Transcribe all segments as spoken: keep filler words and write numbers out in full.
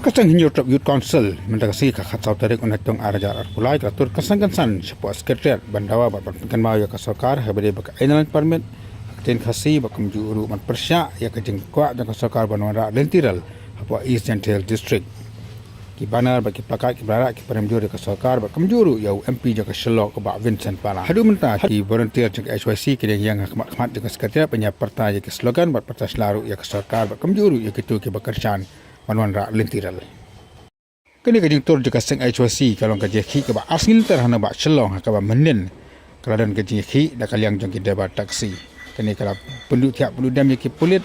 Ka seng Hynñiewtrep Youth Council mynta ka sngi ka khatsaw tarik u Naitung ar hajar arphew lai ka la tur kynsan kynsan shapoh Secretariat ban dawa bad ban pynkynmaw ïa ka sorkar ha kaba ïadei bad ka Inner Line Permit ha ka ktien Khasi bad kumjuh ruh ban pyrshah ïa ka jingkwah jong ka sorkar ban wanrah lynti rel hapoh East Jaintia Hills District. Ki banner bad ki plakat kiba la rah ki pynrem jur ïa ka sorkar bad kumjuh ruh ïa u M P jong ka Shillong u Bah Vincent Pala. Haduh mynta ki volunteer jong ka H Y C ki dang ïeng ha khmat khmat jong ka Secretariat ban ïa pyrta ïa ki slogan bad pyrta sla ruh ïa ka sorkar bad kumjuh ruh ïa kito kiba kyrshan ban wanrah lynti rel. Kane ka jingtur jong ka seng H Y C ka long ka jingïakhih kaba ar sngi lynter ha nongbah Shillong ha kaba mynhynnin ka la don ka jingïakhih da ka liang jong ki driver taxi. Kane ka la pynduh thiah pynduh dem ïa ki pulit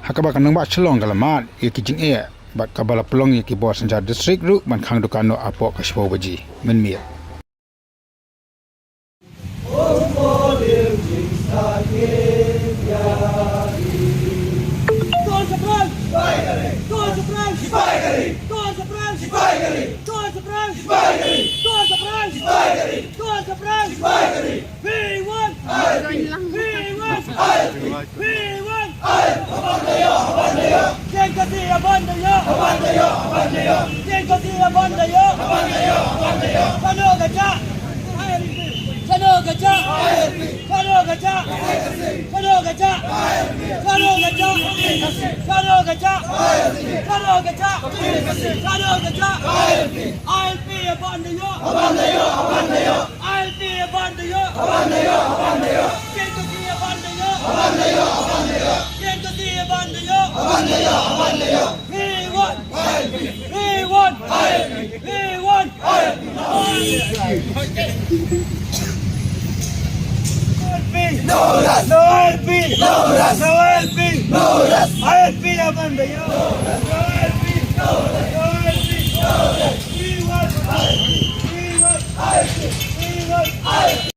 ha kaba ka nongbah Shillong ka la mad ïa ki jingeh bad kaba la pynlong ïa ki bor synshar district ruh ban khang dukan noh hapoh ka shiphew baje mynmiet. We want! We want! We want! K K C abandon! Abandon! Abandon! K K C abandon! Abandon! Abandon! Shano ka jah? Shano ka jah? Shano ka jah? Shano ka jah? Shano ka jah? Shano ka jah? Shano ka jah? I L P abandon! Abandon! Abandon! I L P abandon! Abandon! Abandon! K K C abandon! Abandon! Abandon! K K C abandon! Abandon! Abandon! We want! We want! We want! No rest! No rest! No rest! No rest! No rest! I L P abandon! No rest! No I L P! No rest!